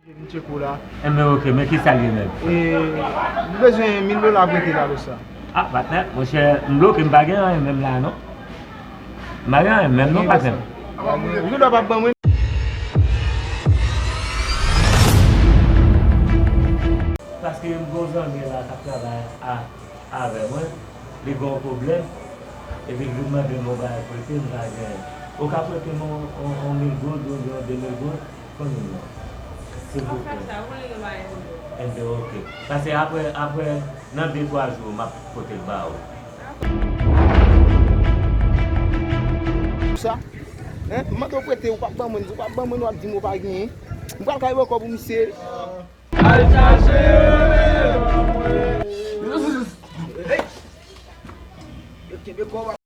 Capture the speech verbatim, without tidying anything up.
Vin tcheke w la. Enben, oke, men kisa l ye menm? E, m bezwen mil dola prete la konsa. Ah, patnè, monchè, m bloke, m pa gen anyen menm la, non. M pa gen anyen menm, non, patnè. Ou gen dwa pa ban mwen. Paske m gon zanmi la k ap travay a, avè mwen, li gon pwoblèm, epi l vin mande m yon bagay prete, m pa genyen. Ou ka prete m yon, yon, yon mil goud oubyen yon de mil goud? Fanmi m nan. Silvouplè. Enben, oke. Pase apre, apre, nan de twa jou, m ap pote l ba ou. Sa? Hein? M mande w prete, ou p ap ban mwen, ou p ap ban mwen, w ap di m ou pa genyen. M pral kay bòkò pou misye. Al chache! Yo kenbe kò w.